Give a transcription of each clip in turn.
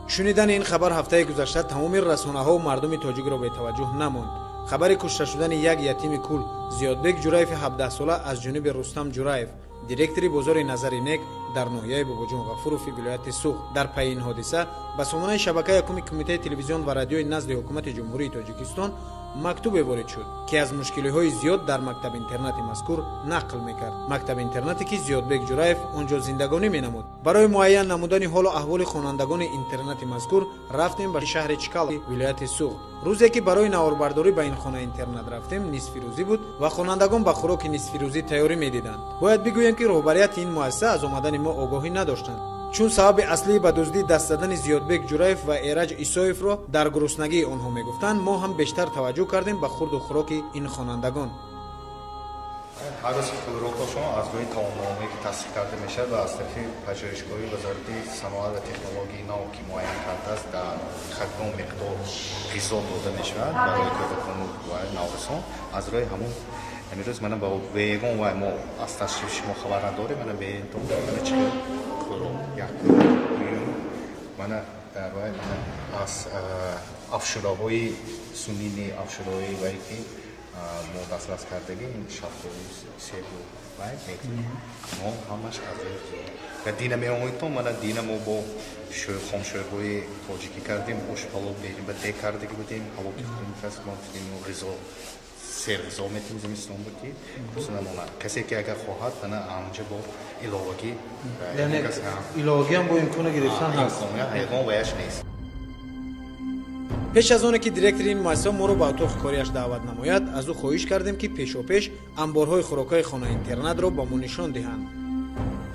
Шунидани ин хабар ҳафтаи гузашта тамоми расонаҳо мардуми тоҷикро бетаваҷҷӯҳ намонд. Хабари кушта шудани як ятими кул Зиёдбек Ҷураеви 17сола аз ҷониби Рустам Ҷураев, директори бозори Назари Нек дар ноҳияи Бобоҷон Ғафурови вилояти Суғд. Дар пайи ин ҳодиса ба сомонаи шабакаи якуми Кумитаи телевизион ва радиои назди ҳукумати Ҷумҳурии Тоҷикистон мактубе ворид шуд, ки аз мушкилиҳои зиёд дар мактаб-интернати мазкур нақл мекард. Мактаб-интернате, ки Зиёдбек Ҷураев он ҷо зиндагонӣ менамуд. Барои муайян намудани ҳолу аҳволи хонандагони интернати мазкур рафтем ба шаҳри Чкал, вилояти Суғд. Рӯзе ки барои наворбардорӣ ба ин хона интернат рафтем, нисфирӯзӣ буд ва хонандагон ба хӯроки нисфирӯзӣ тайёрӣ медиданд. Бояд бигӯем, ки роҳбарияти ин муассиса аз омадани мо огоҳӣ надоштанд, чун сабаби аслии ба дуздӣ даст задани Зиёдбек Ҷураев ва Эраҷ Исоевро дар гуруснагии онҳо мегуфтанд. Мо ҳам бештар таваҷҷӯҳ кардем ба хурду хӯроки ин хонандагон. Ҳар рӯз хӯрокҳошон аз рӯи таомномае, ки тасдиқ карда мешавад ва аз тарафи пажӯҳишгоҳи Вазорати саноат ва технологияи нав, ки муайян кардааст, дар кадом миқдор ғизо дода мешавад барои кӯдакону ва наврасон, аз рӯи ҳамун. Имрӯз мана ба беягон вай мо аз ташрифи шумо хабар надорем. Мана беентон, мана чӣ хел хӯрок: якум, дуюм, мана дар вай, мана аз афшураҳои сунини, афшураҳои вай, ки мо дастрас кардагӣ, ин шафтолу, себу вай мекунем мо, ҳамаш аз рӯи дина меомоитон. Мана дина мо бо хомшӯрбои тоҷикӣ кардем, ош палов берим, ба дег кардагӣ будем, палов кас мо гуфтем, ғизо серғизо метем зимистон буд, ки куса намонад. Касе ки агар хоҳад, мана анҷа бо иловагӣ. Яъне иловагиам бо имкони гирифтан ҳаст? Ягон ваяш нест. Пеш аз оне ки директори ин муассиса моро ба утоқи кориаш даъват намояд, аз ӯ хоҳиш кардем, ки пешопеш амборҳои хӯрокҳои хона-интернатро ба мо нишон диҳанд.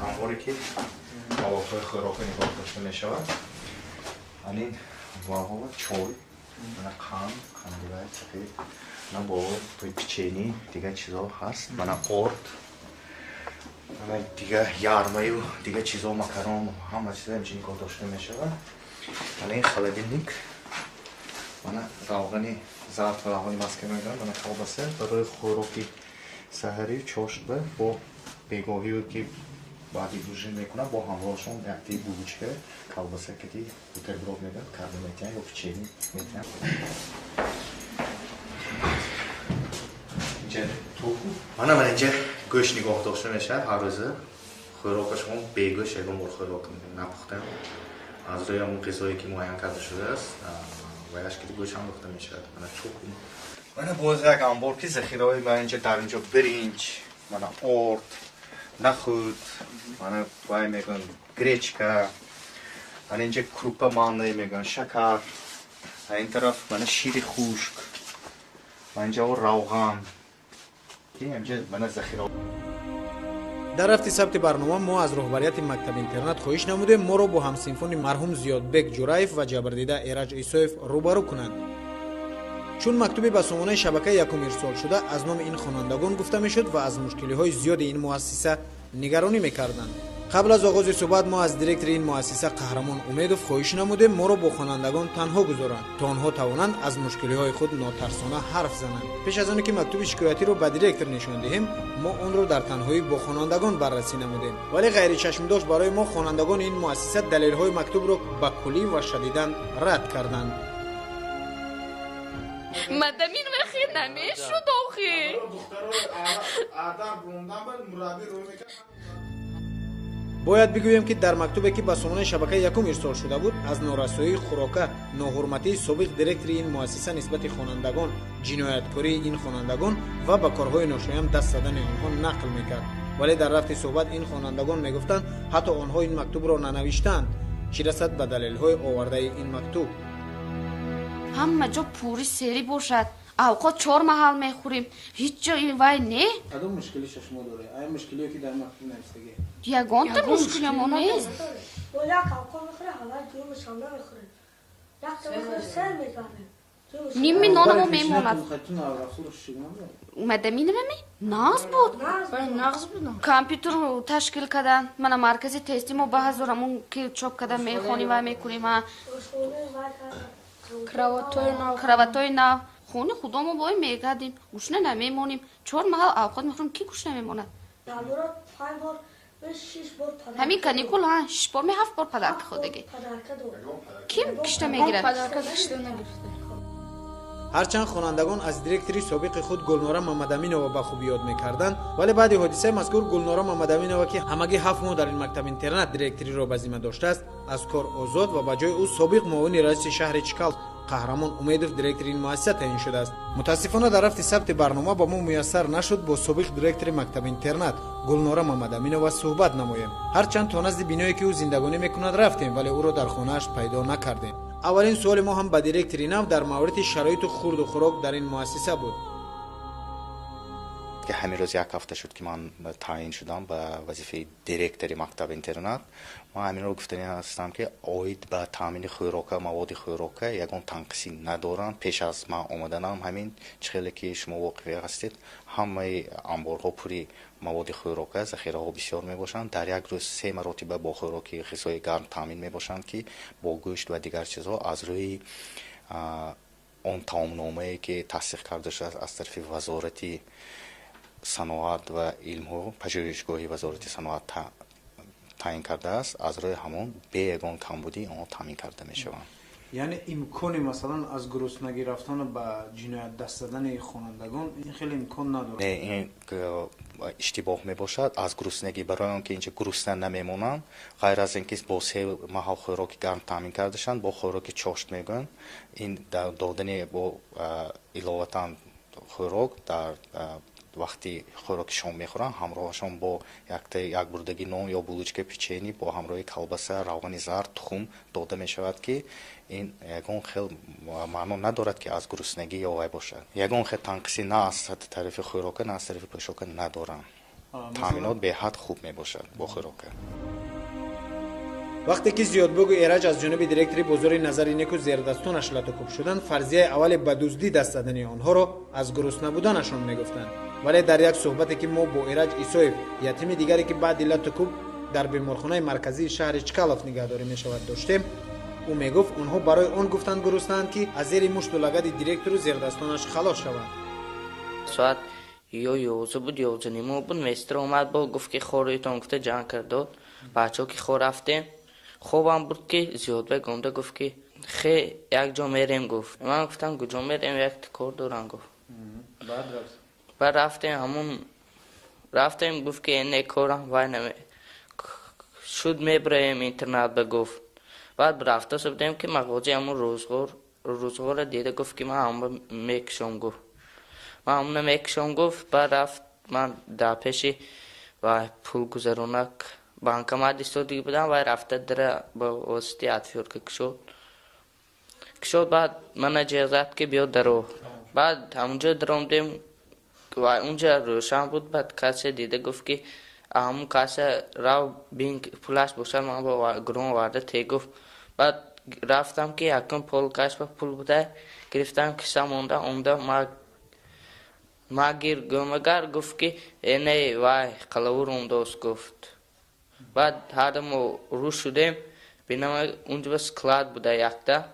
Амборе, ки маводҳои хӯрока нигоҳ дошта мешавад, анин ваҳо чой, мана қанд, қандивай сафед, мана бо печени, дигар чизо ҳаст, мана орд, мана дига ярмаю дигар чизо, макарон, ҳама чизо инҷа нигоҳ дошта мешавад. Мана ин холодильник, мана равғани зард ва равғани маска мегӯянд, мана колбаса барои хӯроки саҳарӣ, чошт бо бегоҳию, ки баъди ужин мекунанд, бо ҳамроҳашон якти булочка, колбаса кати бутерброд мегӯянд, карда метиҳанд ё печени метиҳанд. Мана инҷа гӯшт нигоҳ дошта мешавад. Ҳар рӯза хӯрокашон бегӯшт ягон бор хӯрок напухтанд. Аз рӯи ҳамон ғизое, ки муайян карда шудааст, ваяш ки гӯшт ҳам пухта мешавад. Мана чӯб, мана боз як амбор, ки захираҳои ман инҷа, дар инҷо биринҷ, мана орд, нахӯд, мана вай мегӯянд, гречка, мана инҷа крупа манная мегӯянд, шакар, ин тараф мана шири хушк, мана инҷа равған, ки инҷа мана захира. Дар рафти сабти барнома мо аз роҳбарияти мактаб-интернат хоҳиш намудем, моро бо ҳамсинфони марҳум Зиёдбек Ҷураев ва ҷабрдида Эраҷ Исоев рӯбарӯ кунанд, чун мактуби ба сомонаи шабакаи якум ирсол шуда аз номи ин хонандагон гуфта мешуд ва аз мушкилиҳои зиёди ин муассиса нигаронӣ мекарданд. Қабл аз оғози суҳбат мо аз директори ин муассиса Қаҳрамон Умедов хоҳиш намудем, моро бо хонандагон танҳо гузоранд, то онҳо тавонанд аз мушкилиҳои худ нотарсона ҳарф зананд. Пеш аз оне ки мактуби шикоятиро ба директор нишон диҳем, мо онро дар танҳоӣ бо хонандагон баррасӣ намудем, вале ғайричашмдошт барои мо хонандагони ин муассиса далелҳои мактубро ба куллӣ ва шадидан рад карданд. Мадамин вахи намешуд охи. Бояд бигӯем, ки дар мактубе, ки ба сомонаи шабакаи якум ирсол шуда буд, аз норасоии хӯрока, ноҳурматии собиқ директори ин муассиса нисбати хонандагон, ҷинояткории ин хонандагон ва ба корҳои ношоям даст задани онҳо нақл мекард. Вале дар рафти суҳбат ин хонандагон мегуфтанд, ҳатто онҳо ин мактубро нанавиштаанд, чӣ расад ба далелҳои овардаи ин мактуб. Ҳама ҷо пури серӣ бошад, авқот чор маҳал мехӯрем, ҳеҷ ҷо вай не. Кадом мушкилиша шумо доред? Ай мушкилие, ки дар мактуб навистагӣ? Ягонта мушкиламо нест. Як авқот мехӯрем, ҳавай дуюмашам намехӯрем. Якта мехӯрем, сер мегардем. Ними нонамо мемонад. Мадаминавами? Нағз буд. Компютер ташкил кардан, мана маркази тести мо ба ҳазор ҳамон ки чоп кардан мехонем ва мекунем. Кроватҳои нав. Хони худомо бой мегардем, гушна намемонем. Чор маҳал авқот мехӯрем, ки гушна мемонад? Панҷ бор Ҳамин каникул ҳа 6 бор, 7 бор подарка хӯрдагӣ. Ким кишта мегирад? Подарка кишта нагирифта. Ҳарчанд хонандагон аз директори собиқи худ Гулнора Мамадаминова ба хубӣ ёд мекарданд, вале баъди ҳодисаи мазкур Гулнора Мамадаминова, ки ҳамагӣ 7 моҳ дар ин мактаб-интернат директориро ба зимма доштааст, аз кор озод ва ба ҷои ӯ собиқ муовини раиси шаҳри Чкалов Қаҳрамон Умедов директори ин муассиса таъин шудааст. Мутаассифона дар рафти сабти барнома ба мо муяссар нашуд бо собиқ директори мактаб-интернат Гулнора Мамадаминова суҳбат намоем. Ҳарчанд то назди биное, ки ӯ зиндагонӣ мекунад, рафтем, вале ӯро дар хонааш пайдо накардем. Аввалин суоли мо ҳам ба директори нав дар мавриди шароиту хурду хӯрок дар ин муассиса буд. Ки ҳамин рӯз як ҳафта шуд, ки ман таъин шудам ба вазифаи директори мактаб-интернат. Ман ҳаминро гуфтанӣ ҳастам, ки оид ба таъмини хӯрока, маводи хӯрока ягон танқисӣ надорам. Пеш аз ман омаданам ҳамин чӣ хеле ки шумо воқиф ҳастед, ҳамаи анборҳо пури маводи хӯрока, захираҳо бисёр мебошанд. Дар як рӯз 3 маротиба бо хӯроки ғизои гарм таъмин мебошанд, ки бо гӯшт ва дигар чизҳо аз рӯи он таомномае, ки тасдиқ карда шудааст аз тарафи Вазорати саноат ва илмҳо, пажӯҳишгоҳи Вазорати саноат таъин кардааст, аз рӯи ҳамон бе ягон камбудӣ онҳо таъмин карда мешаванд. Яъне имкони масалан аз гуруснагӣ рафтану ба ҷиноят даст задани хонандагон ин хеле имкон надорад? Не, ин иштибоҳ мебошад. Аз гуруснагӣ барои он ки инҷа гурусна намемонанд, ғайр аз ин ки бо 3 маҳал хӯроки гарм таъмин кардашанд, бо хӯроки чошт мегӯянд, ин додани бо иловатан хӯрок дар вақти хӯроки шом мехӯранд, ҳамроҳашон бо як бурдаги нон ё булочка, печенье бо ҳамроҳи колбаса, равғани зард, тухм дода мешавад, ки ин ягон хел маъно надорад, ки аз гуруснагӣ ё вай бошад. Ягон хел танқисӣ на аз тарафи хӯрока, на аз тарафи пӯшока надорам. Таъминот беҳад хуб мебошад бо хӯрока. Вақте ки Зиёдбегу Эраҷ аз ҷониби директори бозори Назари Неку зердастонаш латукӯб шуданд, фарзияи аввали ба дуздӣ даст задани онҳоро аз гурусна буданашон мегуфтанд. Вале дар як суҳбате, ки мо бо Эраҷ Исоев, ятими дигаре, ки баъди латукӯб дар беморхонаи марказии шаҳри Чкалов нигаҳдорӣ мешавад, доштем, ӯ мегуфт, онҳо барои он гуфтанд гуруснаанд, ки аз зери мушту лагади директору зердастонаш халос шаванд. Соат ё 11 буд, 11:30 буд, местро омад, бо гуфт, ки хоритон гуфта ҷанг кард дод. Бачаҳо ки хор рафтем, хобам бурд, ки Зиёдбек омда гуфт, ки хе як ҷо мерем гуфт. Ман гуфтам куҷо мерем, як кор дорам гуфт. Баъд рафтем, ҳамон рафтем, гуфт, ки не корам вай наме шуд, мебраем интернат ба гуфт. Баъд рафта будем, ки мағозаи ҳамон рӯзғорро дида гуфт, ки ман ҳамон мекушом гуфт. Ман ҳамона мекушом гуфт. Баъд рафт, ман дар пеши вай пулгузаронак банкомат истодагӣ будам, вай рафта дара ба воситаи отвёртка кушод. Кушод, баъд мана ҷеғ зад, ки биё даро. Баъд ҳамонҷо даромдем, вай унҷа рӯшан буд. Баъд касе дида гуфт, ки ҳамон каса рав бин, пулаш бошад, ман бо гурон оварда те гуфт. Баъд рафтам, ки якум полкаш ба пул буда, гирифтам, киса монда омда, ма гир гӯмагар гуфт, ки не вай қалавур омдост гуфт. Баъд ҳарда мо рӯ шудем, бинам унҷа ба склад буда якта.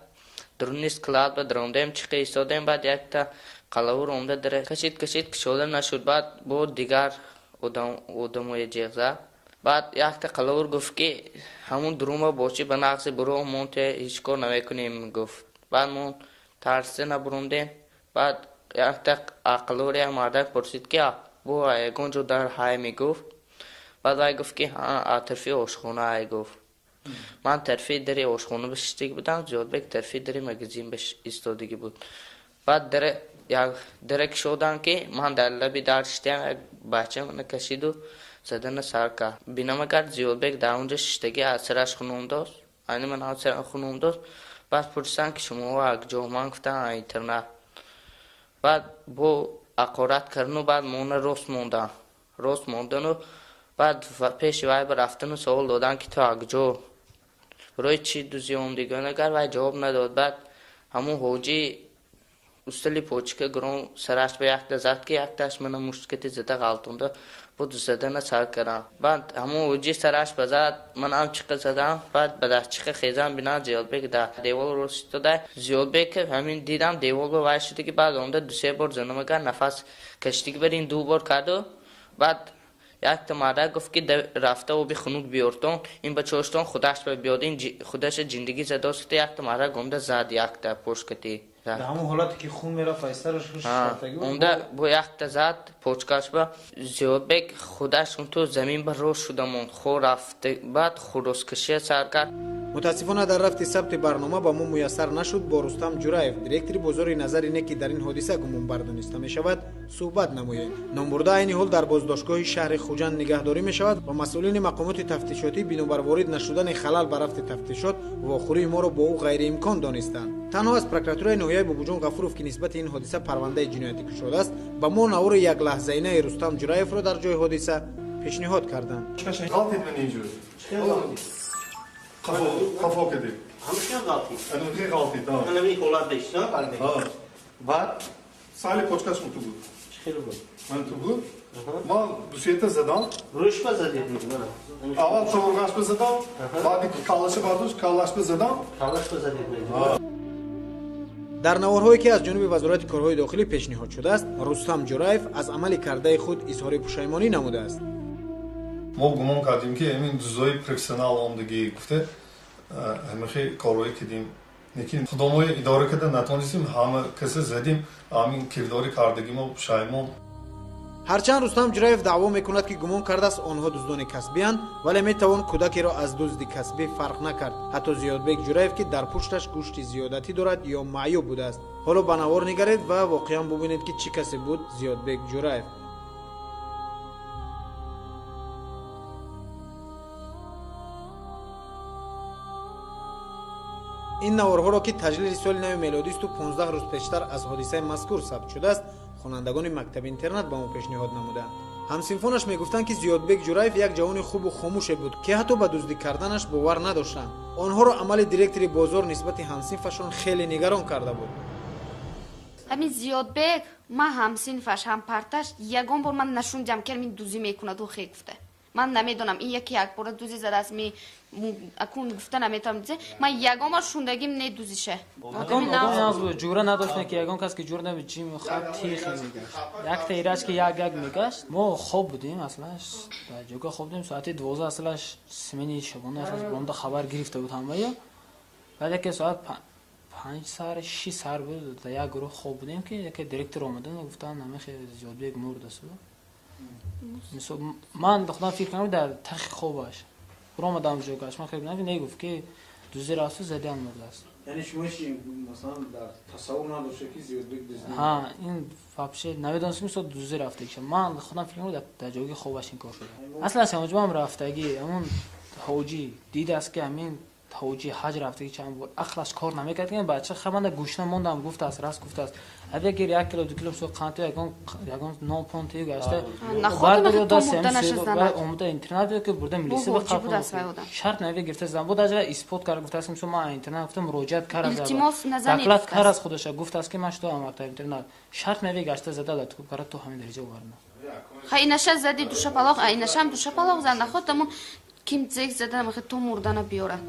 Дуруни склад ба даромдем, чиқа истодем, баъд якта қалавур омда дара кашид, кашид, кушода нашуд. Баъд бо дигар одамоя ҷеғ зад. Баъд якта қалавур гуфт, ки ҳамун дурума бошӣ ба нақси буро мон те ҳеҷ кор намекунем гуфт. Баъд мо тарсида набуромдем. Баъд якта қалавур як мардак пурсид, ки бо ягон ҷо дар ҳай мегуфт. Баъд вай гуфт, ки тарафи ошхона ай гуфт. Ман тарафи дари ошхона бишистагӣ будам, Зиёдбек тарафи дари магазин истодагӣ буд. Баъд дара кушодам, ки ман дар лаби дар шиштаям, як бача мана кашиду задана сар кард. Бинамагар Зиёдбек дар онҷо шиштагӣ, аз сараш хунум дост, айни ман аз сарам хунум дост. Баъд пурсиданд, ки шумо акҷо? Ман гуфтам интернат. Баъд бо ақорат кардану баъд мона рост мондан. Рост мондану баъд пеши вай рафтану савол додан, ки ту акҷо? Барои чӣ дуздӣ омдӣ? Агар вай ҷавоб надод. Баъд ҳамун ҳоҷӣ устали почка гирон сараш ба якта зад, ки якташ мана мушткати зада ғалтонда буд, задана сар кардам. Баъд ҳамун ҳоҷӣ сараш ба зад, манам чиқа задам. Баъд ба дастчиқа хезам, бинам Зиёдбек дар девол рост истода. Зиёдбек ҳамин дидам девол ба вай шуда, ки баъд омда 2-3 бор занамагар нафас кашидагӣ бар ин 2 бор карду. Баъд Якта марда гуфт ки рафта оби хунук биёртон, ин бачаҳоштон худаш ба биёд, ин худаша ҷиндагӣ задост гуфта, якта марда гомда зад якта пошкати. Дар ҳамон ҳолате ки хун мерафт аз сараш шафтагӣ буд? Онда бо якта зад почкаш ба Зиёдбек худаш унту замин ба рост шуда монд, хо рафт, баъд хурӯскашия сар кард. Мутаассифона дар рафти сабти барнома ба мо муяссар нашуд бо Рустам Ҷураев, директори бозори Назари Нек, ки дар ин ҳодиса гумонбар дониста мешавад, суҳбат намоем. Номбурда айни ҳол дар боздоштгоҳи шаҳри Хуҷанд нигаҳдорӣ мешавад ва масъулини мақомоти тафтишотӣ бинобар ворид нашудани халал ба рафти тафтишот вохӯрии моро бо ӯ ғайриимкон донистанд. Танҳо аз прокуратураи ноҳияи Бобоҷон Ғафуров, ки нисбати ин ҳодиса парвандаи ҷиноятӣ кушодааст, ба мо навори яклаҳзаинаи Рустам Ҷураевро дар ҷои ҳодиса пешниҳод карданд. Қафо кардем. Ҳамашон ғалтид. Ҳамашон ғалтид, ҳа. Ҳамин ҳолат дошт, ҳа? Баъд? Сали почкаш ман ту буд. Чӣ хеле буд? Ман ту буд. Ман дусета задам. Рӯшба задед? Аввал чорғашба задам, баъди каллаша бардошт, каллашба задам. Каллашба задед? Дар наворҳое ки аз ҷониби Вазорати корҳои дохилӣ пешниҳод шудааст, Рустам Ҷураев аз амали кардаи худ изҳори пушаймонӣ намудааст. Мо гумон кардем, ки ҳамин дузои профессионал омдагӣ гуфта ҳамахи корҳое кардем, лекин худомои идора карда натонистем, ҳама каса задем, ҳамин кирдори кардагӣ мо пушаймон. Ҳарчанд Рустам Ҷураев даъво мекунад, ки гумон кардааст онҳо дуздони касбиянд, вале метавон кӯдакеро аз дузди касбӣ фарқ накард. Ҳатто Зиёдбек Ҷураев, ки дар пушташ гӯшти зиёдатӣ дорад ё маъюб будааст. Ҳоло ба навор нигаред ва воқеан бубинед, ки чӣ касе буд Зиёдбек Ҷураев. Ин наворҳоро, ки таҷлили соли нави мелодисту 15 рӯз пештар аз ҳодисаи мазкур сабт шудааст, хонандагони мактаби интернат ба мо пешниҳод намуданд. Ҳамсинфонаш мегуфтанд, ки Зиёдбек Ҷураев як ҷавони хубу хомӯше буд, ки ҳатто ба дуздӣ карданаш бовар надоштанд. Онҳоро амали директори бозор нисбати ҳамсинфашон хеле нигарон карда буд. Ҳамин Зиёдбек, ман ҳамсинфаш, ҳампарташ, ягон бор ман нашундиам, ки ҳамин дузӣ мекунад, ӯ хе гуфта. Ман намедонам, ин яке якбора дузӣ задааст, ми акун гуфта наметавонам дузе. Ман ягон бор шундагим не дузише. Одам ҷура надошт, ки ягон кас ки ҷура набуд, ҷим хоб тихи мегашт. Якта ирач ки як як мегашт. Мо хоб будем, аслаш дар ҷойгоҳ хоб будем, соати 12 аслаш смени шабона аслаш бомда хабар гирифта буд ҳамая. Баъд яке соат 5 сар, 6 сар буд, дар як гурӯҳ хоб будем, ки яке директор омадан гуфтанд, ҳамахе Зиёдбек мурдааст. Ман худам фикр кардам дар тахи хобаш. Буромадам ҷойгоҳаш, ман фикр кардам, не гуфт ки дуздӣ рафту задиан мурдааст. Яъне шумо ҳеч масалан дар тасаввур надоштед, ки Зиёдбек дуздӣ? Ҳа, ин вообще намедонистем, ки дуздӣ рафтагиша. Ман худам фикр кардам дар ҷойгоҳи хобаш ин кор шуда. Аслан ҳамаҷоам рафтагӣ, ҳамон ҳоҷӣ дидааст, ки ҳамин ҳоҷӣ ҳаҷ рафтагӣ чанд бор ақлаш кор намекард, ки бача хабанда гӯшна мондам, гуфтааст, раст гуфтааст. Агар гир 1 кило 2 кило со қант ягон нон пон тию гашта омада интернат ки бурда милиса ба қапон шарт нави гирифта зан буд, ажа исбот кард, гуфтааст, ки ман интернат гуфта муроҷиат кард, доклад кард аз худаша, гуфтааст, ки ман шуд мактаб интернат шарт нави гашта зада дар тукуб кард то ҳамин дараҷа овард. Ха инаша зади душапалоқ, а инашам душапалоқ зан наход тамон ким зек зада мехе то мурдана биёрад.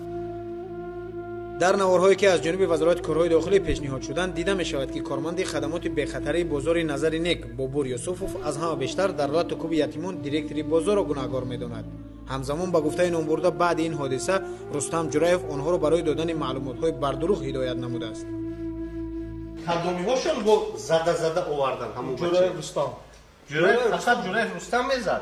Дар наворҳое ки аз ҷониби Вазорати корҳои дохилӣ пешниҳод шуданд, дида мешавад, ки корманди хадамоти бехатарии бозори Назари Нек Бобур Юсуфов аз ҳама бештар дар лату куби ятимон директори бозорро гунаҳгор медонад. Ҳамзамон ба гуфтаи номбурда, баъди ин ҳодиса Рустам Ҷураев онҳоро барои додани маълумотҳои бардурӯғ ҳидоят намудааст. Кадомиҳошон бо зада-зада овардан ҳамон бача? Ҷураев Рустам. Ҷураев фақат Ҷураев Рустам мезад?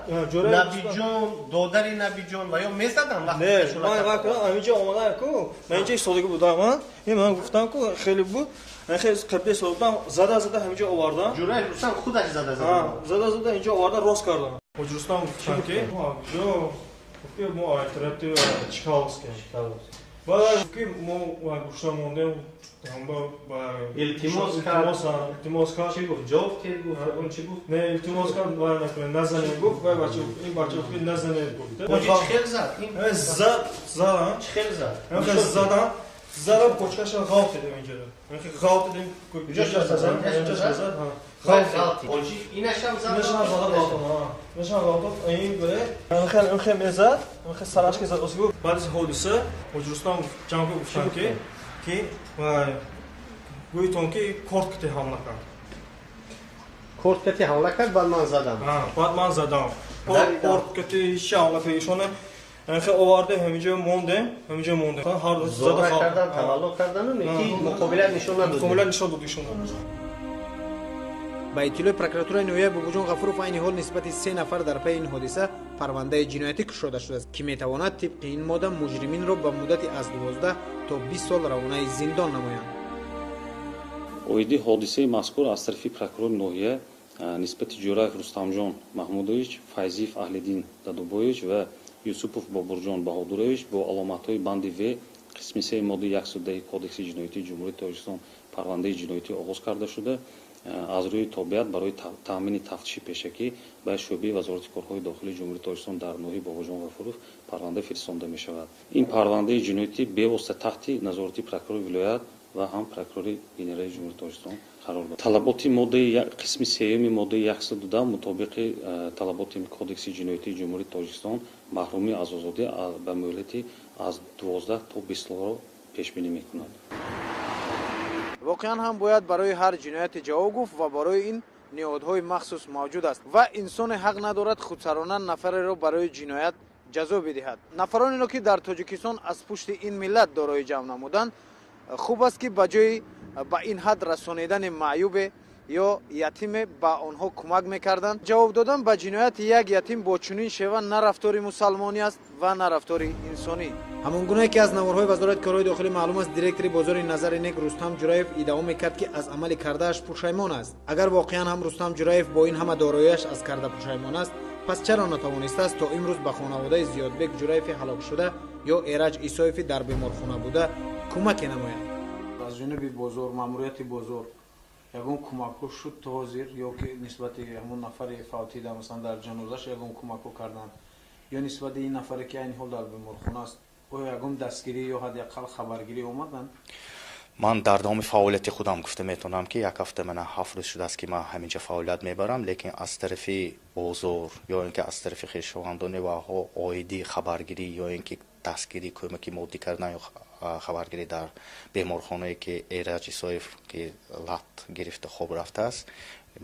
Набиҷон, додари Набиҷон ва ё мезадан вақте Не, ман вақт ҳаминҷо омадан ку, ман инҷо истодагӣ будам, ин ман гуфтам ку хеле буд, ман хеле қабл истода будам, зада-зада ҳаминҷо овардан. Ҷураев Рустам худаш зада-зада. Зада-зада инҷо овардан рост кардан. Ҳоҷи Рустам гуфтан ки мо ки мо интернети Чкаловский. Баъд ки мо гушна мондем, илтимос кард. Илтимос кард. Чӣ гуфт? Ҷавоб ки гуфт? Он чӣ гуфт? Не, илтимос кард, вай накунед, назанед гуфт, вай бача гуфт, ин бача гуфт, назанед гуфт. Ҳоҷи чӣ хел зад? Зад, зад, чӣ хел зад? Задан, задам почкаша ғалт дидем инҷо. Ғалт дидем. Ҷоша зад, ҷоша зад, ҳа. Ғалт. Ҳоҷи инашам зад. Инашам зад, ғалт, ҳа. Инашам ғалт, ин боле. Хел, хел мезад, хел сараш ки зад, гуфт. Баъд аз ҳодиса Ҳоҷи Рустам ҷанг гуфтан ки вай гӯйтон ки корт кати ҳамла кард. Корт кати ҳамла кард, баъд ман задам. Ҳа, баъд ман задам. Порт кати шаҳлати ишона хе оварда ҳаминҷо мондем, ҳаминҷо мондем. Ҳар рӯз зада кардан, таваллуд кардану ки муқобилат нишон надод. Муқобилат нишон дод ишона. Ба иттилои прокуратураи ноҳияи Бобоҷон Ғафуров, айни ҳол нисбати 3 нафар дар пайи ин ҳодиса парвандаи ҷиноятӣ кушода шудааст, ки метавонад тибқи ин модда муҷриминро ба муддати аз 12 то 20 сол равонаи зиндон намоянд. Оиди ҳодисаи мазкур аз тарафи прокурори ноҳия нисбати Ҷӯраев Рустамҷон Маҳмудович, Файзиев Аҳлиддин Дадубоевич ва Юсупов Бобурҷон Баҳодурович бо аломатҳои банди В қисми 3 моддаи 110 Кодекси ҷиноятии Ҷумҳурии Тоҷикистон парвандаи ҷиноятӣ оғоз карда шуда, аз рӯи тобеат барои таъмини тафтиши пешакӣ ба шӯъбаи Вазорати корҳои дохилии Ҷумҳурии Тоҷикистон дар ноҳияи Бобоҷон Ғафуров парванда фиристонда мешавад. Ин парвандаи ҷиноятӣ бевосита таҳти назорати прокурори вилоят ва ҳам прокурори генералии Ҷумҳурии Тоҷикистон қарор дорад. Талаботи моддаи қисми 3 моддаи 110 мутобиқи талаботи Кодекси ҷиноятии Ҷумҳурии Тоҷикистон маҳрумӣ аз озодӣ ба муҳлати аз 12 то 20 солро пешбинӣ мекунад. Воқеан ҳам бояд барои ҳар ҷинояте ҷавоб гуфт ва барои ин ниҳодҳои махсус мавҷуд аст ва инсоне ҳақ надорад худсарона нафареро барои ҷиноят ҷазо бидиҳад. Нафаронеро ки дар Тоҷикистон аз пушти ин миллат дорои ҷамъ намуданд, хуб аст ки ба ҷои ба ин ҳад расонидани маъюбе ё ятиме ба онҳо кӯмак мекарданд. Ҷавоб додан ба ҷинояти як ятим бо чунин шева на рафтори мусалмонӣ аст ва на рафтори инсонӣ. Ҳамон гунае ки аз наворҳои Вазорати корҳои дохилӣ маълум аст, директори бозори Назари Нек Рустам Ҷураев иддао мекард, ки аз амали кардааш пушаймон аст. Агар воқеан ҳам Рустам Ҷураев бо ин ҳама дорояш аз карда пушаймон аст, пас чаро натавонистааст то имрӯз ба хонаводаи Зиёдбек Ҷураеви ҳалокшуда ё Эраҷ Исоеви дар беморхона буда кӯмаке намояд? Аз ҷониби бозор, маъмурияти бозор ягон кӯмакҳо шуд то ҳозир, ё ки нисбати ҳамон нафари фавтида, масалан дар ҷанозаш ягон кӯмакҳо карданд, ё нисбати ин нафаре ки айни ҳол дар беморхона аст, оё ягон дастгирӣ ё ҳадди ақал хабаргирӣ омаданд? Ман дар давоми фаъолияти худам гуфта метавонам, ки як ҳафта мана 7 рӯз шудааст, ки ман ҳаминҷа фаъолият мебарам, лекин аз тарафи бозор ё ин ки аз тарафи хешовандони ваҳо оиди хабаргирӣ ё ин ки дастгирӣ, кӯмаки моддӣ кардан ё хабаргирӣ дар беморхонае ки Эраҷ Исоев ки лат гирифта хоб рафтааст,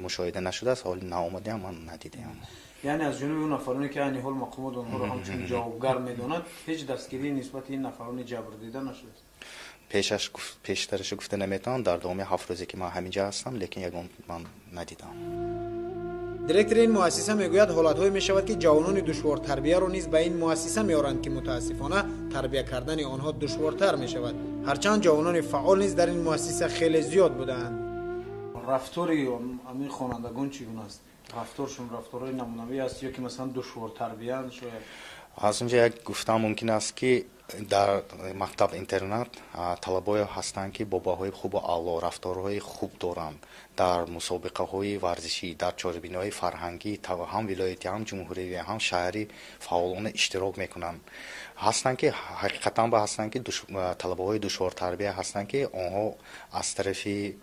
мушоҳида нашудааст. Ҳоли наомадаам, ман надидаам. Яъне аз ҷониби он нафароне ки айни ҳол мақомот онҳоро ҳамчун ҷавобгар медонанд, ҳеҷ дастгирӣ нисбати ин нафарони ҷабрдида нашудааст? Пештараша гуфта наметавонам, дар давоми 7 рӯзе ки ман ҳаминҷа ҳастам, лекин ягон ман надидам. Директори ин муассиса мегӯяд, ҳолатҳое мешавад, ки ҷавонони душвортарбияро низ ба ин муассиса меоранд, ки мутаассифона тарбия кардани онҳо душвортар мешавад. Ҳарчанд ҷавонони фаъол низ дар ин муассиса хеле зиёд будаанд. Рафтори ҳамин хонандагон чӣ гуна аст? Рафторшон рафторҳои намунавӣ аст ё ки масалан душвортарбиянд шояд? Аз онҷа як гуфтан мумкин аст, ки дар мактаб-интернат талабое ҳастанд, ки бо баҳои хубу аъло рафторҳои хуб доранд, дар мусобиқаҳои варзишӣ, дар чорабиниҳои фарҳангӣ ҳам вилоятӣ, ҳам ҷумҳуриявӣ, ҳам шаҳрӣ фаъолона иштирок мекунанд. Ҳастанд ки ҳақиқатан ба ҳастанд ки талабаҳои душвортарбия ҳастанд, ки онҳо аз тарафи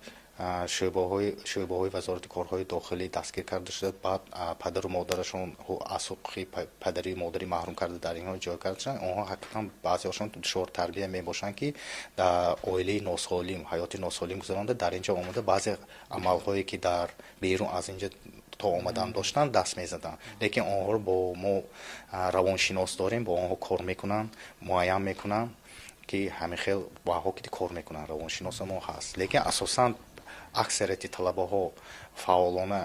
шӯъбаҳои Вазорати корҳои дохилӣ дастгир карда шуда, баъд падару модарашон аз ҳуқуқи падарию модарӣ маҳрум карда дар инҳо ҷой карда шуданд. Онҳо ҳақиқатан баъзеҳошон душвортарбия мебошанд, ки дар оилаи носолим, ҳаёти носолим гузаронда, дар инҷо омада баъзе амалҳое ки дар берун аз инҷо то омадан доштанд, даст мезаданд. Лекин онҳоро бо мо равоншинос дорем, бо онҳо кор мекунанд, муайян мекунанд, ки ҳамин хел баҳо ки кор мекунанд, равоншиноса мо ҳаст. Лекин асосан аксарияти талабаҳо фаъолона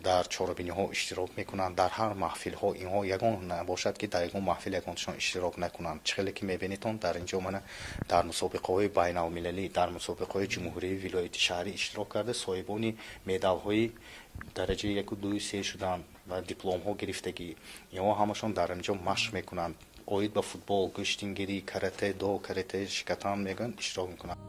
дар чорабиниҳо иштирок мекунанд, дар ҳар маҳфилҳо инҳо ягон набошад, ки дар ягон маҳфил ягоншон иштирок накунанд. Чӣ хеле ки мебинедон, дар инҷо мана дар мусобиқаҳои байналмилалӣ, дар мусобиқаҳои ҷумҳурии, вилояти, шаҳрӣ иштирок карда, соҳибони медалҳои дараҷаи 1, 2, 3 шуданд ва дипломҳо гирифтагӣ. Инҳо ҳамашон дар инҷо машқ мекунанд. Оид ба футбол, гӯштингирӣ, карате, до, карате шикатан мегӯянд, иштирок мекунанд.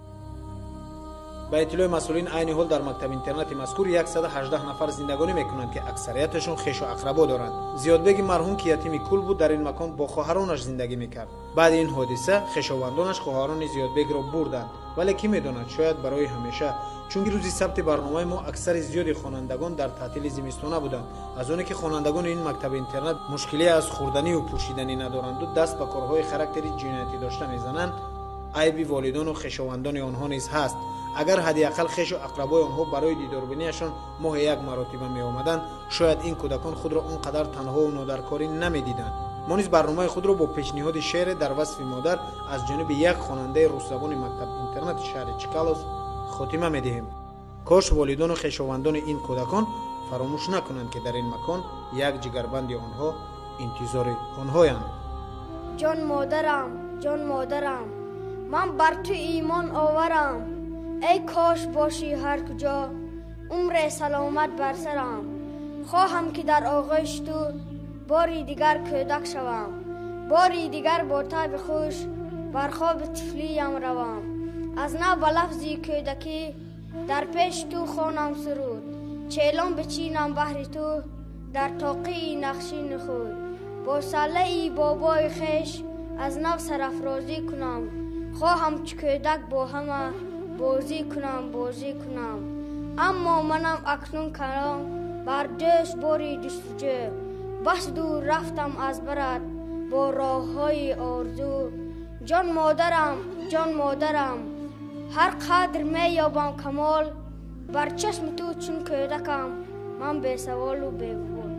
Ба иттилои масъулин, айни ҳол дар мактаби-интернати мазкур 118 нафар зиндагонӣ мекунанд, ки аксарияташон хешу ақрабо доранд. Зиёдбеги марҳум, ки ятими кул буд, дар ин макон бо хоҳаронаш зиндагӣ мекард. Баъди ин ҳодиса хешовандонаш хоҳарони Зиёдбегро бурданд, вале кӣ медонад, шояд барои ҳамеша. Чунки рӯзи сабти барномаи мо аксари зиёди хонандагон дар таътили зимистона буданд. Аз оне ки хонандагони ин мактаби-интернат мушкилие аз хӯрданиву пӯшиданӣ надоранду даст ба корҳои характери ҷиноятӣ дошта мезананд, Айби волидону хешовандони онҳо низ ҳаст. Агар ҳадди ақал хешу ақрабои онҳо барои дидорбинияшон моҳе як маротиба меомаданд, шояд ин кӯдакон худро он қадар танҳову нодаркорӣ намедиданд. Мо низ барномаи худро бо пешниҳоди шеъре дар васфи модар аз ҷониби як хонандаи русзабони мактаб-интернати шаҳри Чкаловск хотима медиҳем. Кош волидону хешовандони ин кӯдакон фаромӯш накунанд, ки дар ин макон як ҷигарбанди онҳо интизори онҳоянд. Ҷон модарам, ҷон модарам, ман бар ту имон оварам. Эй кош бошӣ ҳар куҷо, умре саломат бар сарам. Хоҳам ки дар оғӯши ту бори дигар кӯдак шавам, бори дигар бо таби хуш бар хоби тифлиям равам. Аз нав ба лафзи кӯдакӣ дар пеши ту хонам суруд, челон бичинам баҳри ту дар тоқии нақшини худ. Бо саллаи бобои хеш аз нав сарафрозӣ кунам, хоҳам чу кӯдак бо ҳама бозӣ кунам, бозӣ кунам. Аммо манам акнун калом бар дӯш бори ҷустуҷӯ, бас дур рафтам аз барат бо роҳҳои орзу. Ҷон модарам, ҷон модарам, ҳар қадр меёбам камол, бар чашми ту чун кӯдакам ман бесаволу бегумон.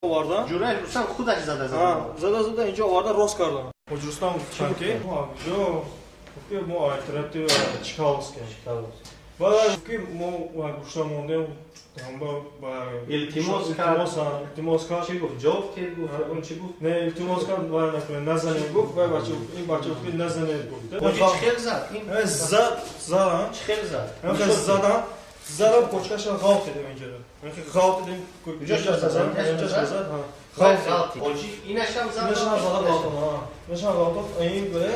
Овардан Ҷураев Рустам худаш зада зада. Зада зада инҷо оварда рост кардан. Ҳоҷи Рустам гуфтанд ки ҷо гуфт ки мо отряди Чкаловскем. Баъд гуфт ки мо гӯша мондем, илтимос кард. Илтимос кард. Чӣ гуфт? Ҷавоб дид гуфт? Он чӣ гуфт? Не, илтимос кард, вай накунед, назанед гуфт. Вай бача гуфт, ин бача гуфт ки назанед гуфт. Ҳоҷи чӣ хел зад? Зад, зад. Чӣ хел зад? Задан, задам почкаша ғалт дидем инҷо. Ғалт дидем. Куҷоша зад? Инҷоша зад. Ғалт. Ҳоҷи инашам зад. Инашам зада ғалт. Инашам ғалт. Ин бре.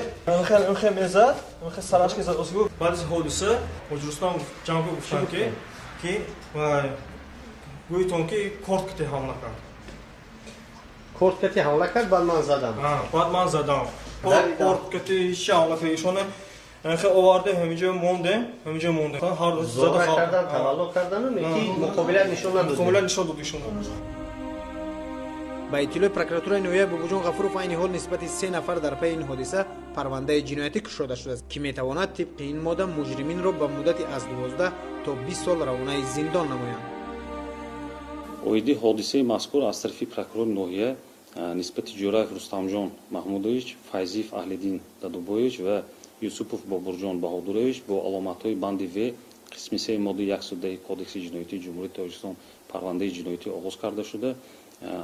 Хел мезад, хел сараш ки зад. Баъд аз ҳодиса Ҳоҷи Рустам ҷанг гуфтанд ки вай гӯйтон ки корт кати ҳамла кард. Корт кати ҳамла кард, баъд ман задам. Баъд ман задам. Корт кати ҳеч ҳамла кард. Ишона хел оварде, ҳаминҷо мондем, ҳаминҷо мондем. Ҳар рӯз зада кардан, тавалло кардану ки муқобилат нишон надод. Муқобилат нишон дод ишона. Ба иттилои прокуратураи ноҳияи Бобоҷон Ғафуров айни ҳол нисбати 3 нафар дар пайи ин ҳодиса парвандаи ҷиноятӣ кушода шудааст, ки метавонад тибқи ин модда муҷриминро ба муддати аз 12 то 20 сол равонаи зиндон намоянд. Оиди ҳодисаи мазкур аз тарафи прокурори ноҳия нисбати Ҷураев Рустамҷон Маҳмудович, Файзиев Аҳлиддин Дадубоевич ва Юсупов Бобурҷон Баҳодурович бо аломатҳои банди В қисми 3 моддаи 110 Кодекси ҷиноятии Ҷумҳурии Тоҷикистон парвандаи ҷиноятӣ оғоз карда шуда,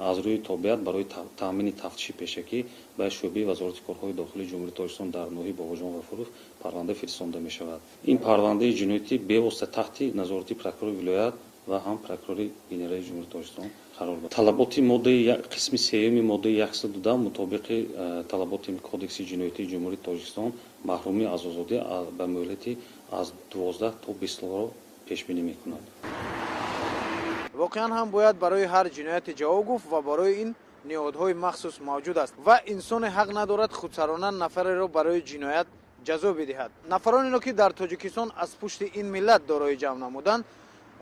аз рӯи тобеат барои таъмини тафтиши пешакӣ ба шӯъбаи Вазорати корҳои дохилии Ҷумҳурии Тоҷикистон дар ноҳияи Бобоҷон Ғафуров парванда фиристонда мешавад. Ин парвандаи ҷиноятӣ бевосита таҳти назорати прокурори вилоят ва ҳам прокурори генералии Ҷумҳурии Тоҷикистон қарор дорад. Талаботи моддаи қисми 3 моддаи 110 мутобиқи талаботи Кодекси ҷиноятии Ҷумҳурии Тоҷикистон маҳрумӣ аз озодӣ ба муҳлати аз 12 то 20 солро пешбинӣ мекунад. Воқеан ҳам бояд барои ҳар ҷинояти ҷавоб гуфт ва барои ин ниҳодҳои махсус мавҷуд аст ва инсоне ҳақ надорад худсарона нафареро барои ҷиноят ҷазо бидиҳад. Нафаронеро ки дар Тоҷикистон аз пушти ин миллат дорои ҷамъ намуданд,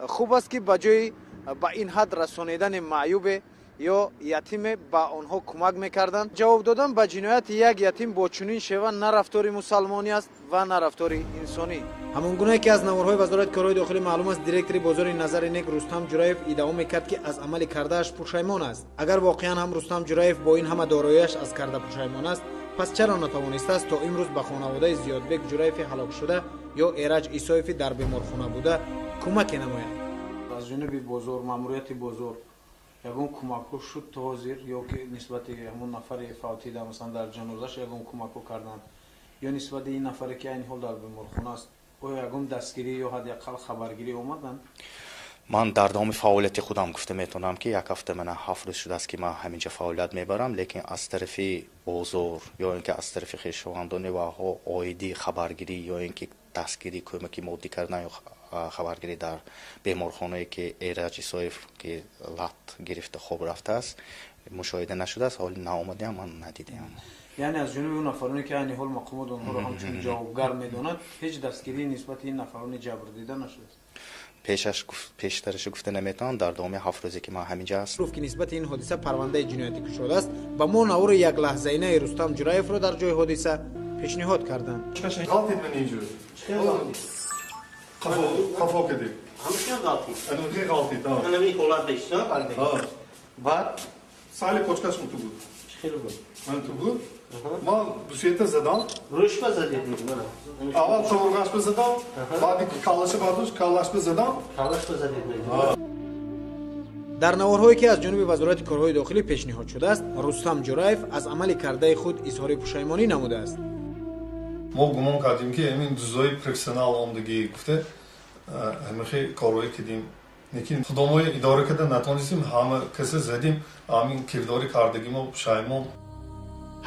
хуб аст ки ба ҷои ба ин ҳад расонидани маъюбе ё ятиме ба онҳо кӯмак мекарданд. Ҷавоб додан ба ҷинояти як ятим бо чунин шева на рафтори мусалмонӣ аст ва на рафтори инсонӣ. Ҳамон гунае ки аз наворҳои Вазорати корҳои дохилӣ маълум аст, директори бозори Назари Нек Рустам Ҷураев иддао мекард, ки аз амали кардааш пушаймон аст. Агар воқеан ҳам Рустам Ҷураев бо ин ҳама дорояш аз карда пушаймон аст, пас чаро натавонистааст то имрӯз ба хонаводаи Зиёдбек Ҷураеви ҳалокшуда ё Эраҷ Исоеви дар беморхона буда кӯмаке намояд? Аз ҷониби бозор, маъмурияти бозор ягон кӯмакҳо шуд то ҳозир, ё ки нисбати ҳамон нафари фавтида, масалан дар ҷанозаш ягон кӯмакҳо карданд, ё нисбати ин нафаре ки айни ҳол дар беморхона аст, оё ягон дастгирӣ ё ҳадди ақал хабаргирӣ омаданд? Ман дар давоми фаъолияти худам гуфта метавонам, ки як ҳафта мана 7 рӯз шудааст, ки ман ҳаминҷа фаъолият мебарам, лекин аз тарафи бозор ё ин ки аз тарафи хешовандони ваҳо оиди хабаргирӣ ё ин ки дастгирӣ, кӯмаки моддӣ кардан ё хабаргирӣ дар беморхонае ки Эраҷ Исоев ки лат гирифта хоб рафтааст, мушоҳида нашудааст. Ҳоли наомадаам, ман надидаам. Яъне аз ҷониби он нафароне ки айни ҳол мақомот онҳоро ҳамчун ҷавобгар медонад, ҳеҷ дастгирии нисбати ин нафарони ҷабрдида нашудааст. Пештараш гуфта наметавонам, дар давоми 7 рӯзе ки ман ҳаминҷа ҳастам. Гуфт ки нисбати ин ҳодиса парвандаи ҷиноятӣ кушодааст ва мо навори яклаҳзаинаи Рустам Ҷураевро дар ҷои ҳодиса пешниҳод карданд. Ғалтид ман инҷур. Қафо кардем. Ҳамашон ғалтид. Ана ғалтид. Ана ин ҳолат дошт, баъд сали почкаш ту буд. Хеле буд. Ман ту буд. Ман дусета задам. Рӯшба задед. Аввал қабурғашба задам, баъди каллаша бардошт, каллашба задам. Каллашба задед. Дар наворҳое ки аз ҷониби Вазорати корҳои дохилӣ пешниҳод шудааст, Рустам Ҷураев аз амали кардаи худ изҳори пушаймонӣ намудааст. Мо гумон кардем ки ҳамин дуздои профессионал омдагӣ гуфта, ҳамихи корҳое кардем. Лекин худомо идора карда натонистем, ҳама каса задим, ҳамин кирдори кардагӣ мо пушаймон.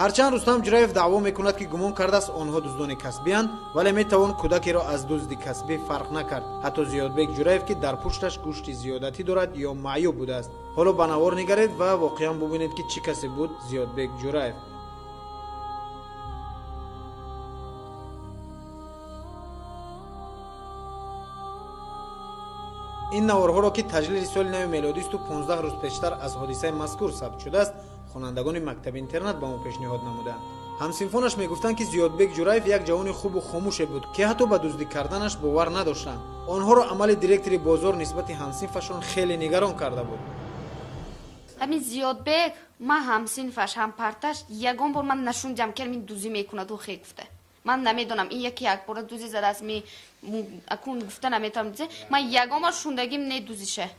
Ҳарчанд Рустам Ҷураев даъво мекунад ки гумон кардааст онҳо дуздони касбиянд, вале метавон кӯдакеро аз дузди касбӣ фарқ накард. Ҳатто Зиёдбек Ҷураев ки дар пушташ гӯшти зиёдатӣ дорад ё маъюб будааст. Ҳоло ба навор нигаред ва воқеан бубинед ки чӣ касе буд Зиёдбек Ҷураев. Ин наворҳоро ки таҷлили соли нави мелодисту 15 рӯз пештар аз ҳодисаи мазкур сабт шудааст, хонандагони мактаби интернат ба мо пешниҳод намуданд. Ҳамсинфонаш мегуфтанд ки Зиёдбек Ҷураев як ҷавони хубу хомӯше буд, ки ҳатто ба дуздӣ карданаш бовар надоштанд. Онҳоро амали директори бозор нисбати ҳамсинфашон хеле нигарон карда буд. Ҳамин Зиёдбек, ман ҳамсинфаш, ҳампарташ, ягон бор ман нашундам ки ҳамин дузӣ мекунад, хе гуфта. Ман намедонам, ин яки якбора дузи задааст, ми акун гуфта наметавонам. Ман ягон бор шундагим не дузише.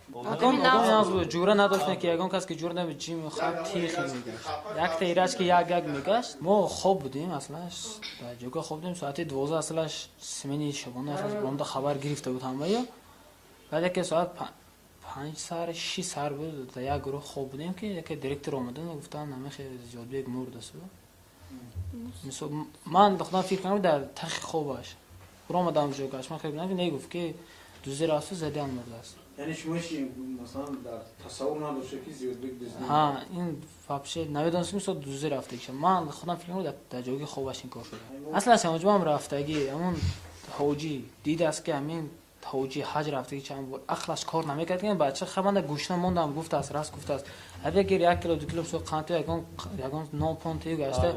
Ҷура надоштем ки ягон кас ки ҷура набуд, ҷим хоб тихи мегашт. Якта ирач ки як як мегашт. Мо хоб будем аслаш, дар ҷойгоҳ хоб будем. Соати 12 аслаш смени шабона аслаш бомда хабар гирифта буд ҳамаё. Баъд яке соат 5 сар 6 сар буд, дар як гурӯҳ хоб будем ки яке директор омадан ва гуфтанд ҳамихе Зиёдбек мурдааст. Ман худам фикр кардам дар тахи хобаш. Омадам ҷойгоҳаш, ман фикр кардам ки не, гуфт ки дуздӣ рафту задан мурдааст. Яъне шумо ҳеҷ масалан дар тасаввур надоштед ки Зиёдбек дуздӣ? Ҳа, ин вообще намедонистам ки дуздӣ рафтагиша. Ман худам фикр кардам дар ҷойгоҳи хобаш ин кор шуда. Аслан ҳамаҷоам рафтагӣ, ҳамон ҳоҷӣ дидааст ки ҳамин ҳоҷӣ ҳаҷ рафтагӣ чанд бор ақлаш кор намекард, ки бача хабанда гӯшна мондам, гуфтааст, раст гуфтааст. Агар гир 1 кило 2 кило со қант ягон нон пон тию гашта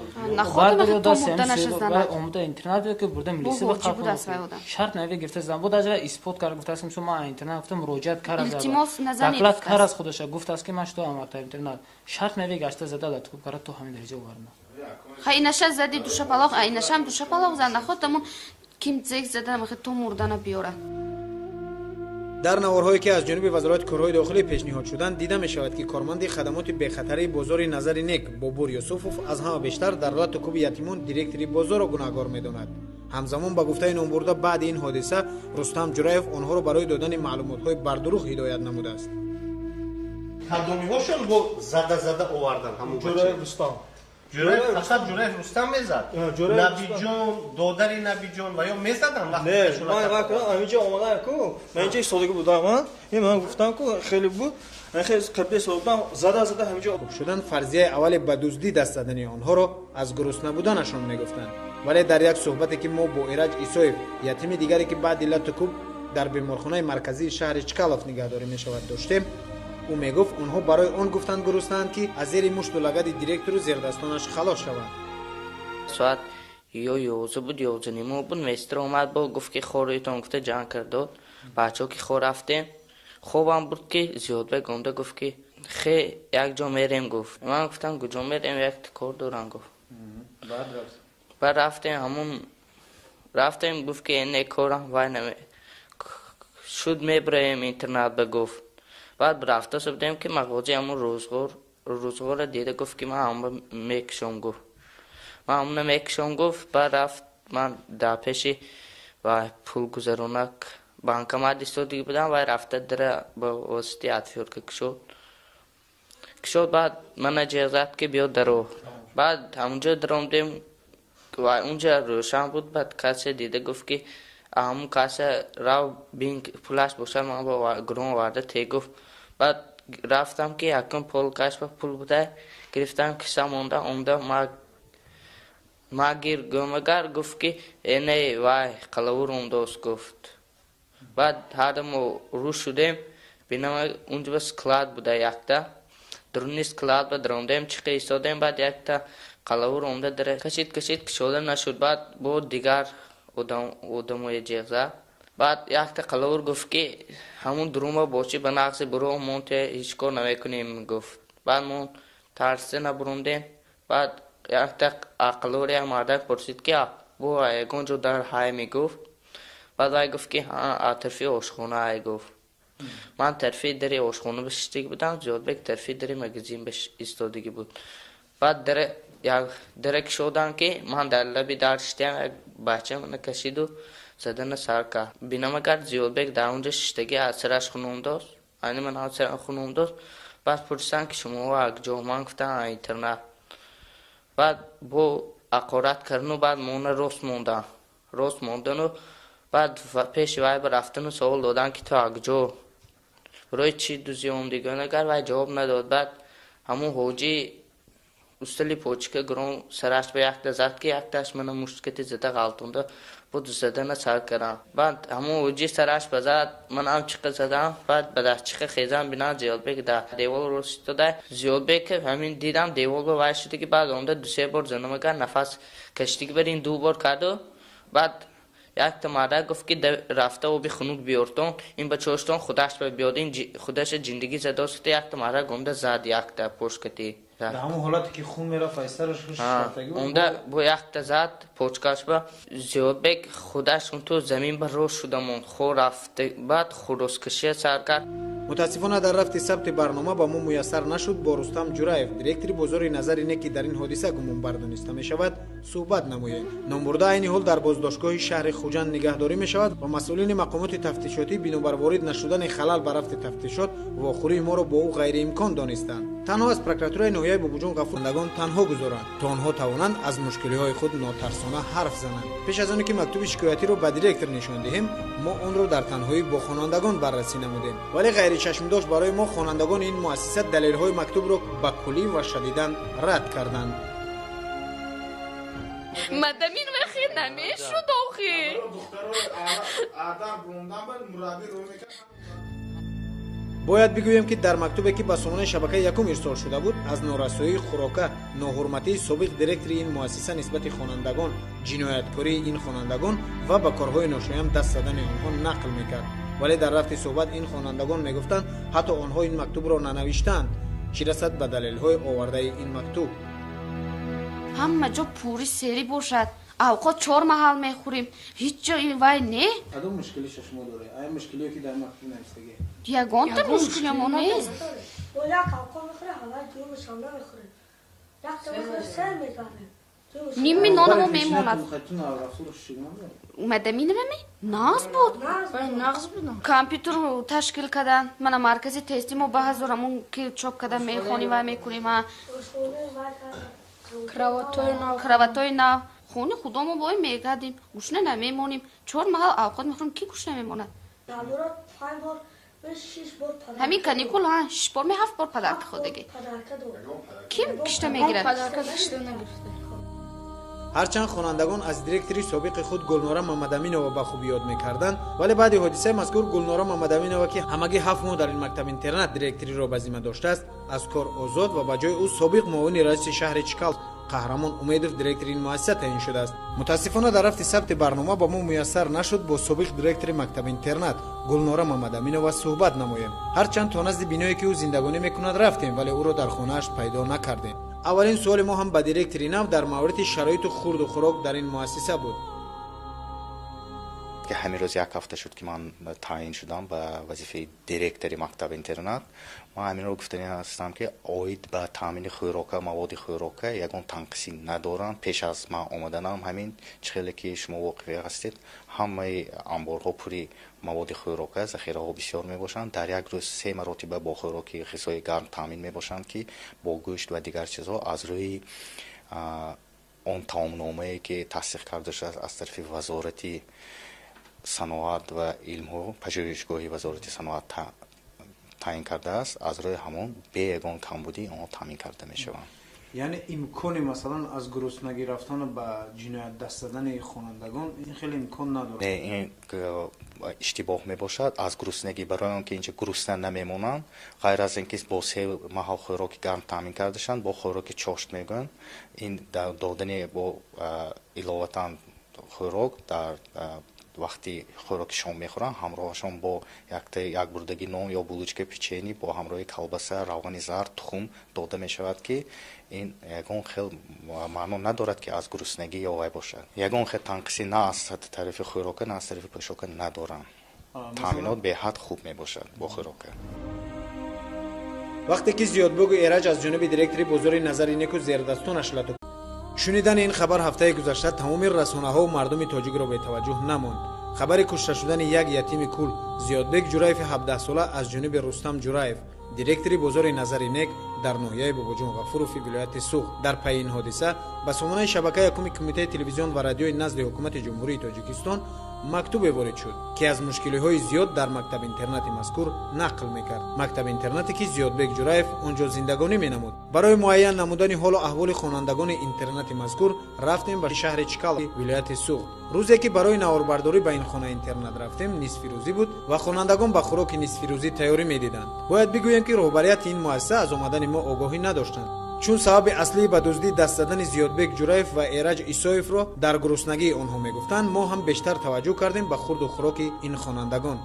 омада интернат ки бурда милиса ба қапон шарт нави гирифта зан буд, ажа исбот кард, гуфтааст ки ман интернат гуфтам муроҷиат кард, доклад кард аз худаша, гуфтааст ки ман шуд мактаб интернат шарт нави гашта зада латкуб кард то ҳамин дараҷа овард. Ха инаша зади душапалоқ, инашам душапалоқ зан наход тамон ким зек зада махе то мурдана биёрад. Дар наворҳое ки аз ҷониби Вазорати корҳои дохилӣ пешниҳод шуданд, дида мешавад ки корманди хадамоти бехатарии бозори Назари Нек Бобур Юсуфов аз ҳама бештар дар лату куби ятимон директори бозорро гунаҳгор медонад. Ҳамзамон ба гуфтаи номбурда баъди ин ҳодиса Рустам Ҷураев онҳоро барои додани маълумотҳои бардурӯғ ҳидоят намудааст. Кадомиҳошон бо зада-зада овардан ҳамон бача? Ҷураев Рустам. Ҷураев, фақат Ҷураев Рустам мезад? Набиҷон, додари Набиҷон ва ё мезадан вақте Не, ман ҳаминҷа омадан ку, ман инҷа истодагӣ будам, ин ман гуфтам ку хеле буд, ман хеле қабли истода будам, зада-зада ҳаминҷа. Хуб шудан фарзияи аввали ба дуздӣ даст задани онҳоро аз гурусна буданашон мегуфтанд. Вале дар як суҳбате ки мо бо Ираҷ Исоев, ятими дигаре ки баъди лату куб дар беморхонаи марказии шаҳри Чкалов нигаҳдорӣ мешавад доштем, ӯ мегуфт онҳо барои он гуфтанд гуруснаанд ки аз зери мушту лагади директору зердастонаш халос шаванд. Соат ё 11 буд, 11:30 буд, местра омад бо гуфт ки хоритон гуфта ҷанг кард дод. Бачаҳо ки хор рафтем, хобам бурд ки Зиёдбек омада гуфт ки хе як ҷо мерем гуфт. Ман гуфтам куҷо мерем, як кор дорам гуфт. Баъд рафтем, ҳамон рафтем, гуфт ки не корам вай наме шуд, мебраем интернат ба гуфт. Баъд рафта будем ки мағозаи ҳамон рӯзғорро дида гуфт ки ман ҳама мекушом гуфт. Ман ҳамона мекушом гуфт. Баъд рафт, ман дар пеши ва пулгузаронак банкомат истодагӣ будам, вай рафта дара ба воситаи отвёртка кушод. Кушод, баъд мана ҷеғ зад ки биё даро. Баъд ҳамонҷо даромадем, ва унҷа рӯшан буд, баъд касе дида гуфт ки ҳамон каса рав бин пулаш бошад, ман бо гурон оварда те гуфт. Баъд рафтам ки якум пол кашф пул буда, гирифтам киса монда, омда ма Магир гӯмагар гуфт ки эне вай қалавур омдост гуфт. Баъд ҳар мо рӯ шудем, бинам унҷо склад буда якта. Дуруни склад ба даромдем, чиқа истодем, баъд якта қалавур омда дара кашид, кашид, кушода нашуд. Баъд бо дигар одамоя ҷеғ зад. Баъд якта қалавур гуфт ки ҳамун дурума бошӣ ба нағзи буро, мо те ҳеҷ кор намекунем гуфт. Баъд мо тарсида набурундем. Баъд якта қалавур як мардак пурсид ки бо ягон ҷо дар ҳай мегуфт. Баъд вай гуфт ки тарафи ошхона ҳай гуфт. Ман тарафи дари ошхона бишистагӣ будам, Зиёдбек тарафи дари магазин истодагӣ буд. Баъд дара кушодам ки ман дар лаби дар шиштаям, як бача мана кашиду задана сар кард. Бинамагар Зиёдбек дар онҷо шиштагӣ, аз сараш хун омдост, айни ман аз сарам хун омдост. Баъд пурсиданд ки шумо акҷо? Ман гуфтам интернат. Баъд бо ақорат кардану баъд мона рост мондан. Рост мондану баъд пеши вай рафтану савол доданд ки ту акҷо? Барои чӣ дузӣ омдӣ? Агар вай ҷавоб надод. Баъд ҳамун ҳоҷӣ устали почка гирон сараш ба якта зад ки якташ мана мушткати зада ғалтонда буд, задана сар кардам. Баъд ҳамун ҳоҷӣ сараш ба зад, манам чиқа задам. Баъд ба дастчиқа хезам, бинам Зиёдбек дар девол рост истода. Зиёдбек ҳамин дидам девол ба вай шуда ки баъд омда ду-се бор занамагар нафас кашидагӣ бар ин ду бор карду. Баъд якта мардак гуфт ки рафта оби хунук биёртон, ин ба чоштон худаш ба биёд, ин худаша ҷиндагӣ задост. Якта мардак омда зад якта пошкати. Дар ҳамон ҳолате ки хун мерафт аз сараш шафтагӣ буд, омда бо якта зад почкаш ба. Зиёдбек худаш унту замин ба рост шуда монд, хор рафт, баъд хурӯскашия сар кард. Мутаассифона дар рафти сабти барнома ба мо муяссар нашуд бо Рустам Ҷураев, директори бозори Назари Нек, ки дар ин ҳодиса гумонбар дониста мешавад, суҳбат намоем. Номбурда айни ҳол дар боздоштгоҳи шаҳри Хуҷанд нигаҳдорӣ мешавад ва масъулини мақомоти тафтишотӣ бинобар ворид нашудани халал ба рафти тафтишот вохӯрии моро бо ӯ ғайриимкон донистанд. Танҳо аз прокуратураи ноҳияи Бобоҷон Ғафуров танҳо гузоранд, то онҳо тавонанд аз мушкилиҳои худ нотарсона ҳарф зананд. Пеш аз оне ки мактуби шикоятиро ба директор нишон диҳем, мо онро дар танҳоӣ бо хонандагон баррасӣ намудем. Вале ғайричашмдошт барои мо хонандагони ин муассиса далелҳои мактубро ба куллӣ ва шадидан рад карданд. Мадамин вахе намешуд охи. Бояд бигӯем ки дар мактубе ки ба сомонаи шабакаи якум ирсол шуда буд, аз норасоии хӯрока, ноҳурматии собиқ директори ин муассиса нисбати хонандагон, ҷинояткории ин хонандагон ва ба корҳои ношоям даст задани онҳо нақл мекард. Вале дар рафти суҳбат ин хонандагон мегуфтанд ҳатто онҳо ин мактубро нанавиштаанд. Чӣ расад ба далелҳои овардаи ин мактуб? Ҳама ҷо пури серӣ бошад, авқот чор маҳал мехӯрем, ҳеҷ ҷо ин вай не. Кадом мушкилиша шумо доред? Ая мушкилие ки дар мактуб навистагӣ? Ягонта мушкилимо нест. Як авқот мехӯрем, ҳавай дуюмашам намехӯрем. Якта мехӯрем, сер мегардем. Ними нонамо мемонад. Мадаминавами? Нағз буд. Компютер ташкил кардан, мана маркази тести мо ба ҳазор ҳамун ки чоп кардан мехонем ва мекунем. Кроватҳои нав. Хони худомо бой мегардем, гушна намемонем. Чор маҳал авқот мехӯрем, ки гушна мемонад? Ҳамин каникул шиш бор ме ҳафт бор падарка худагӣ. Ким кишта мегирад? Ҳарчанд хонандагон аз директори собиқи худ Гулнора Мамадаминова ба хубӣ ёд мекарданд, вале баъди ҳодисаи мазкур Гулнора Мамадаминова, ки ҳамагӣ 7 моҳ дар ин мактаб интернат директориро ба зимма доштааст, аз кор озод ва ба ҷои ӯ собиқ муовини раиси шаҳри Чкал Қаҳрамон Умедов директори ин муассиса таъин шудааст. Мутаассифона дар рафти сабти барнома ба мо муяссар нашуд бо собиқ директори мактаб интернат Гулнора Мамадаминова суҳбат намоем. Ҳарчанд то назди биное ки ӯ зиндагонӣ мекунад рафтем, вале ӯро дар хонааш пайдо накардем. Аввалин суоли мо ҳам ба директори нав дар мавриди шароиту хурду хӯрок дар ин муассиса буд. Ки ҳамин рӯз як ҳафта шуд ки ман таъин шудам ба вазифаи директори мактаб интернат. Ман ҳаминро гуфтани ҳастам ки оид ба таъмини хӯрока, маводи хӯрока ягон танқисӣ надорам. Пеш аз ман омаданам ҳамин чӣ хеле ки шумо воқиф ҳастед, ҳамаи анборҳо пури маводи хӯрока, захираҳо бисёр мебошанд. Дар як рӯз 3 маротиба бо хӯроки ғизои гарм таъмин мебошанд ки бо гӯшт ва дигар чизҳо аз рӯи он таомномае ки тасдиқ карда шудааст аз тарафи Вазорати саноат ва илмҳо, пажӯҳишгоҳи Вазорати саноат таъин кардааст, аз рӯи ҳамон бе ягон камбудӣ онҳо таъмин карда мешаванд. Яъне имкони масалан аз гуруснагӣ рафтану ба ҷиноят даст задани хонандагон ин хеле имкон надорад. Не, ин иштибоҳ мебошад. Аз гуруснагӣ барои он ки инҷа гурусна намемонанд, ғайр аз ин ки бо се маҳал хӯроки гарм таъмин карда шаванд, бо хӯроки чошт мегӯянд. Ин додани бо иловатан хӯрок дар вақти хӯроки шом мехӯранд, ҳамроҳашон бо як бурдаги нон ё булочка печени бо ҳамроҳи колбаса, равғани зард, тухм дода мешавад, ки ин ягон хел маъно надорад, ки аз гуруснагӣ ё вай бошад. Ягон хел танқисӣ на аз тарафи хӯрока, на аз тарафи пӯшока надоранд. Таъминот беҳад хуб мебошад бо хӯрока. Вақте ки Зиёдбегу Эраҷ аз ҷониби директори бозори Назари Неку зердастонаш лату шунидани ин хабар ҳафтаи гузашта тамоми расонаҳову мардуми тоҷикро бетаваҷҷӯҳ намонд. Хабари кушта шудани як ятими кул Зиёдбек Ҷураеви 17сола аз ҷониби Рустам Ҷураев, директори бозори Назари Нек дар ноҳияи Бобоҷон Ғафурови вилояти Суғд. Дар пайи ин ҳодиса ба сомонаи шабакаи якуми Кумитаи телевизион ва радиои назди ҳукумати Ҷумҳурии Тоҷикистон мактубе ворид шуд, ки аз мушкилиҳои зиёд дар мактаб-интернати мазкур нақл мекард. Мактаб-интернате ки Зиёдбек Ҷураев он ҷо зиндагонӣ менамуд. Барои муайян намудани ҳолу аҳволи хонандагони интернати мазкур рафтем ба шаҳри Чкал, вилояти Суғд. Рӯзе ки барои наворбардорӣ ба ин хона интернат рафтем, нисфирӯзӣ буд ва хонандагон ба хӯроки нисфирӯзӣ тайёрӣ медиданд. Бояд бигӯем, ки роҳбарияти ин муассиса аз омадани мо огоҳӣ надоштанд, чун сабаби аслии ба дуздӣ даст задани Зиёдбек Ҷураев ва Эраҷ Исоевро дар гуруснагии онҳо мегуфтанд. Мо ҳам бештар таваҷҷӯҳ кардем ба хурду хӯроки ин хонандагон.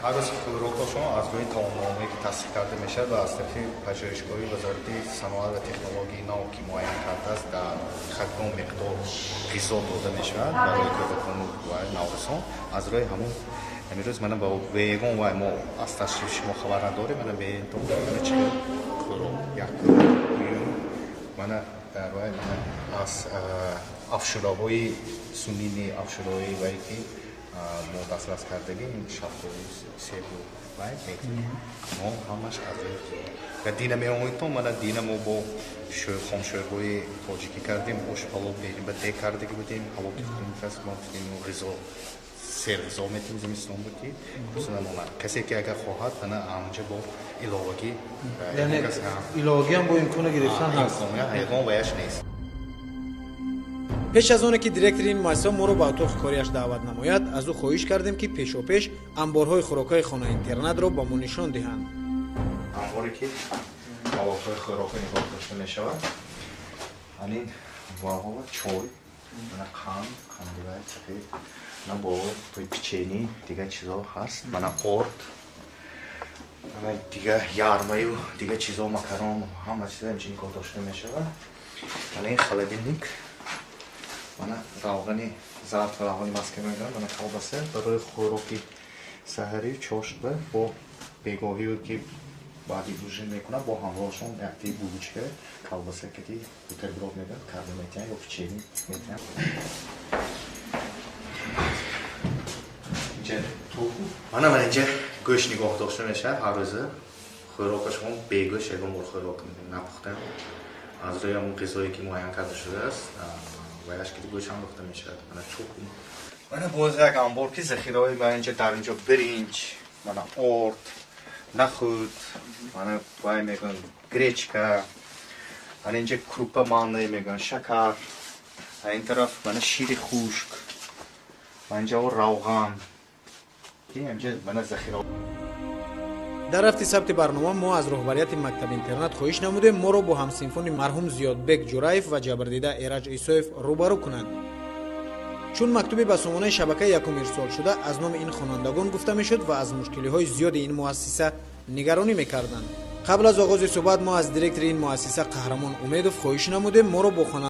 Ҳар рӯз хӯрокҳошон аз рӯи таомномае ки тасдиқ карда мешавад ва аз тарафи пажӯҳишгоҳи Вазорати саноат ва технологияи нав, ки муайян кардааст, дар кадом миқдор ғизо дода мешавад барои кӯдакону ва наврасон. Аз рӯи ҳамон имрӯз мана ба ягон вай мо аз ташрифи шумо хабар надорем. Мана беинтон мана чӣ хӯрок як дуюм мана дар вай мана аз афшураҳои сунини афшураҳои вай ки мо дастрас кардагӣ, ин шафтолу, себу вай метавонем мо ҳамаш аз рӯи ва дина меомӯитон. Мана дина мо бо хомшӯрбои тоҷикӣ кардем, ош палов ба дег кардагӣ будем. Ҳаво ки хунук аст, мо гуфтем ғизо серғизо метавонем зимистон буд, ки гурусна намонад. Касе ки агар хоҳад, мана анҷа бо иловагӣ, яъне иловагиам бо имкони гирифтан ҳаст, ягон ваяш нест. Пеш аз оне ки директори ин муассиса моро ба утоқи кориаш даъват намояд, аз ӯ хоҳиш кардем, ки пешопеш анборҳои хӯрокҳои хона-интернатро ба мо нишон диҳанд. Анборе ки маводҳои хӯрокӣ нигоҳ дошта мешавад, ҳамин ваҳо чой, мана қанд, қандивай сафед, мана бо печени, дигар чизо ҳаст, мана орд, мана дигар ярмаю дигар чизо, макарон, ҳама чизо инҷа нигоҳ дошта мешавад. Мана ин холодильник, мана равғани зард ва равғани маска мегӯянд, мана колбаса барои хӯроки саҳарӣ, чошт бо бегоҳию ки баъди ужин мекунад, бо ҳамроҳашон якти булочка, колбаса кати бутерброд мегӯянд, карда метиҳанд ё печени метиҳанд. Инҷа мана мана инҷа гӯшт нигоҳ дошта мешавад. Ҳар рӯза хӯрокашон бегӯшт ягон бор хӯрок напухтанд. Аз рӯи ҳамон ғизое ки муайян карда шудааст, ваяш ки гӯшт ҳам пухта мешавад. Мана чӯб, мана боз як анбор ки захираҳои ма инҷа дар инҷо биринҷ, мана орд, нахӯд, мана вай мегӯянд гречка, мана инҷа крупа манна мегӯянд, шакар, ин тараф мана шири хушк, мана инҷа равған, ки инҷа мана захира. Дар рафти сабти барнома мо аз роҳбарияти мактаб-интернат хоҳиш намудем моро бо ҳамсинфони марҳум Зиёдбек Ҷураев ва ҷабрдида Эраҷ Исоев рӯбарӯ кунанд. Чун мактуби ба сомонаи шабакаи якум ирсол шуда аз номи ин хонандагон гуфта мешуд ва аз мушкилиҳои зиёди ин муассиса нигаронӣ мекарданд. Қабл аз оғози суҳбат мо аз директори ин муассиса Қаҳрамон Умедов хоҳиш намудем моро бо